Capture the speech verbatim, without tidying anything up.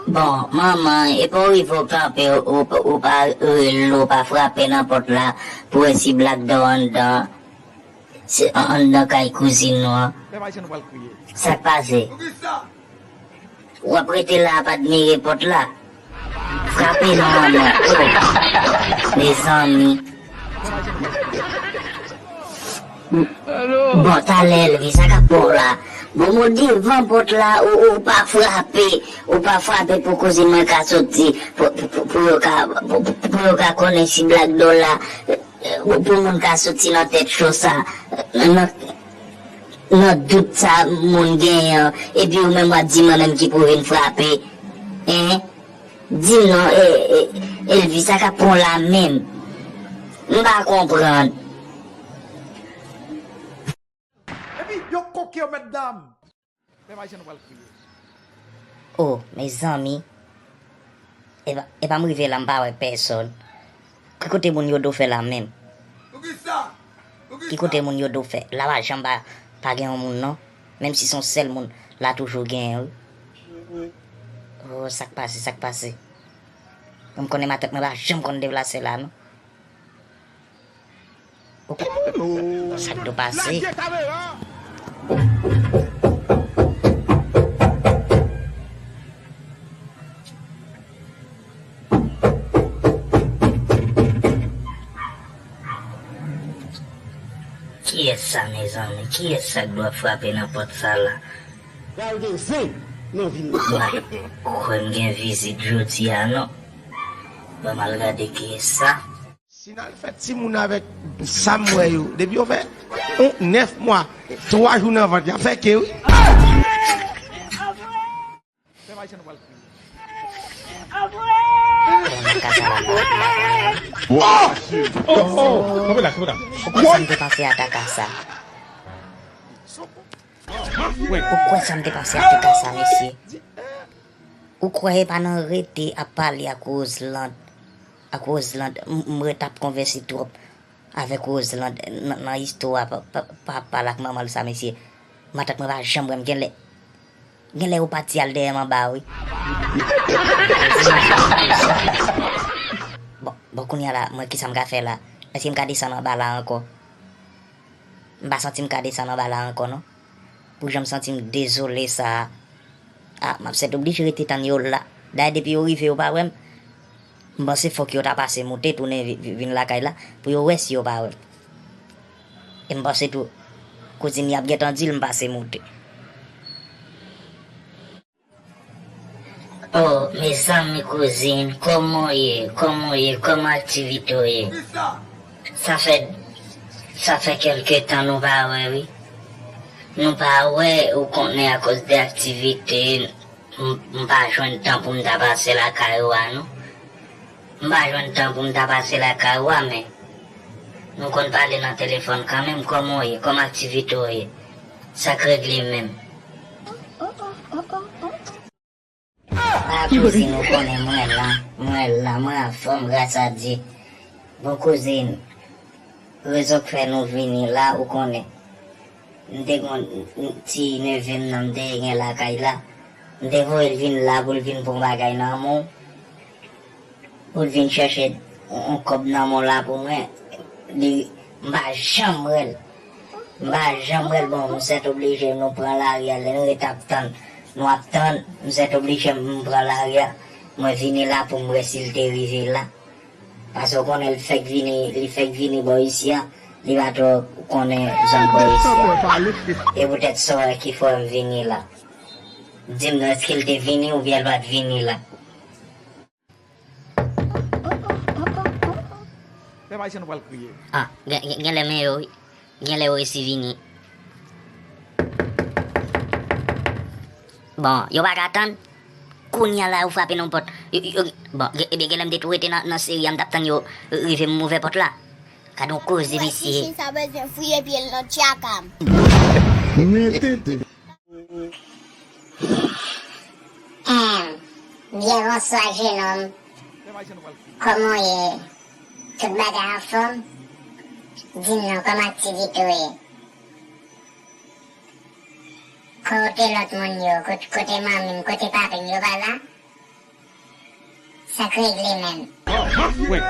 Bon, manman, epi w rive w kanpe, ou, ou, ou pa rele, ou pa frape nan pòt la pou wè si Black Dog anndan, se an-, anndan kay kouzin nou an. Sa k pase? W ap rete la ap admire pòt la? Frape non, manman. Oh, mezanmi. Bon, talè, Elvi, sa k ap pran w la? Bon, mwen devan pòt la, ou, ou pa frape, ou pa frape pou kouzin mwen ka soti, pou, pou, pou, pou yo ka, pou, pou, pou yo ka konnen si Black Dog la, pou, pou moun ka soti nan tèt cho sa, nan, nan dout sa moun genyen an, epi ou menm w ap di mwen menm ki pou vin frape, en? Di m non, e, e, Elvi, sa k ap pran w la menm? M pa konprann. Epi, yo koke yo, mèt dam. Pè Mayisyèn, nou pral kriye. Oh, mezanmi. Epa, epa m rive la, m pa wè pèsòn. Ki kote moun yo do fè la menm? Ki kote moun yo do fè? La pa janm pa, pa gen yon moun non. Menm si se yon sèl moun, la toujou genyen wi. Oh, sa k pase, sa k pase? Mwen m konnen matant mwen pa janm konn deplase la non. Ou pa, sa k do pase? Kiyès sa, mezanmi? Kiyès sa k dwe ap frape nan pòt sa la? Gade zen nan vil la. M pa kwè m gen vizit jodi a non. Ban m al gade kiyès sa. Si n al fè timoun avèk sa m wè yo, depi yo fè yon nèf mwa, twa jou nan vant, y ap fè ke wi. Bon, nan ka sa la, pa, pa, pa. Oh! Oh! Oh! Kanpe la, kanpe la. Ou kwè sa m te panse a Takasa? Ou kwè sa m te panse a Takasa, mesye? Ou kwè e pa nan rete ap pale ak Roseland, ak Roseland, m, m ret ap konvèse twòp avèk Roseland nan, nan istwa pa, pa, papa l ak manman l sa, mesye. Matant mwen pa janm wè m, genlè, genlè yo pati al dèyè m anba wi. Bon, bon, kounye a la, mwen, kisa m ka fè la? Èske m ka desann anba la ankò? M pa santi m ka desann anba la ankò non. Pou jan m santi m dezole sa a. Ah, m ap sètoblije rete tann yo la. Dayè depi yo rive yo pa wè m. M panse fòk yo ta pase moute tounen vi-, vi-, vin lakay la pou yo wè si yo pa wè m. E m panse tou kouzin li ap gentan di l m pase moute. Oh, mezanmi kouzin, kòman w ye? Kòman w ye? Kòman aktivite w ye? Sa fè, sa fè kèlke tan nou pa wè wi. Nou pa wè, ou konnen, akoz de aktivite, m, m pa jwenn tan pou m ta pase lakay ou a non. M pa jwenn tan pou m ta pase lakay ou a, men nou konn pale nan telefòn kanmenm. Kòman w ye? Kòman aktivite w ye? Sa k regle menm? Ah, kouzin, ou konnen mwen la, mwen la, mwen anfòm, gras a Dye. Bon, kouzin, rezon k fè nou vini la, ou konnen. M te gon ti neve m nan m te gen lakay la. M te voye l vin la pou l vin pran bagay nan men w. Pou l vin chèche yon kòb nan men w la pou mwen. Li, m pa janm wè l. M pa janm wè l. Bon, m sètoblije, nou pran lari a. Lè nou ret ap tann, nou ap tann, m sètoblije, m pran lari a. Mwen vini la pou m wè si l te rive la. Paske w konnen l fèk vini, li fèk vini bò isi a, li pa twò konnen zòn bò isi a. E poutèt sa w wè ki fè m vini la. Di m non, èske l te vini oubyen l pa t vini la? Pèp ayisyen, nou pral kriye. Ah, gen, gen, genlè men yo, wi. Genlè yo resi vini. Bon, yo pa ka tann. Kounye a la, yo frape nan pòt. Yo, yo, bon, gen, ebyen, genlè m te tou rete nan, nan seri a, m t ap tann yo rive m ouvè pòt la. Gade yon koze, mesye. Chichin sa bezwen fouye pye l nan tchaka m. Mete de. Em, byen bonswa, jenòm. Kòman w ye? Tout bagay anfòm? Di m non, kòman aktivite w ye? Kote lòt moun yo? Kot- Kote manmi m? Kote papi m? Yo pa la? Sa k regle menm? Wait,